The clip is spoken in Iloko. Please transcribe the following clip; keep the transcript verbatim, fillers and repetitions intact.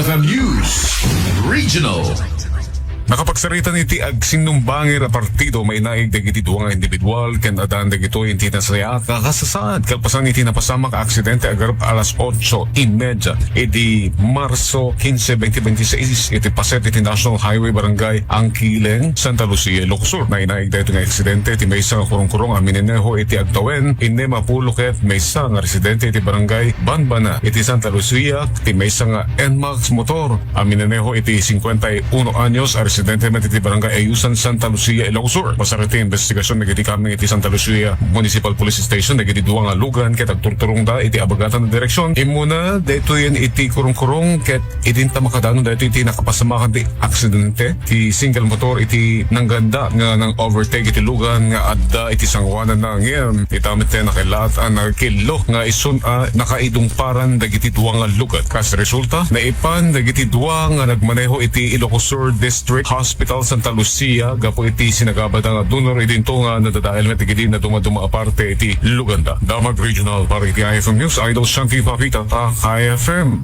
News Regional. Nakapagsaritan iti agsinumbangir a partido mainaig dagiti dua nga individual ken addan dagitoy iti nasayaat a kasasaad kalpasan iti napasamak a aksidente agarup alas otso y media idi Marso quince, veinte veintiséis iti paset iti National Highway Barangay Angkileng, Santa Lucia, Ilocos Sur. Nainaig daytoy nga aksidente iti maysa nga kurungkurong a minineho iti agtawen innem a pulo ket maysa nga residente iti Barangay Banbana iti Santa Lucia, ti maysa nga Nmax motor a minineho iti cincuenta y uno anyos a residente met iti Barangay Ayusan, Santa Lucia, Ilocos Sur. Pasar iti investigasyon dagiti kameng iti Santa Lucia Municipal Police Station dagiti dua nga lugan ket agturturongda iti abagatan a direksyon. Immuna daytoyen iti kurungkurong ket idinta makadanon daytoy iti nakapasamakan ti aksidente. Ti single motor iti nangganda nga nang-overtake iti lugan nga adda iti sangoananna ngem ita met ti nakaillat a nagkillo nga isun a nakaidungparan dagiti dua nga lugan. Kas resulta, naipan dagiti dua nga nagmaneho iti Ilocos Sur District Hospital Santa Lucia gapu iti sinagabada nga donor idinto nga nadadael met dagiti nadumaduma a parte iti luganda. Damag Regional para iti I F M News, Idol Shanti Papita, ta I F M.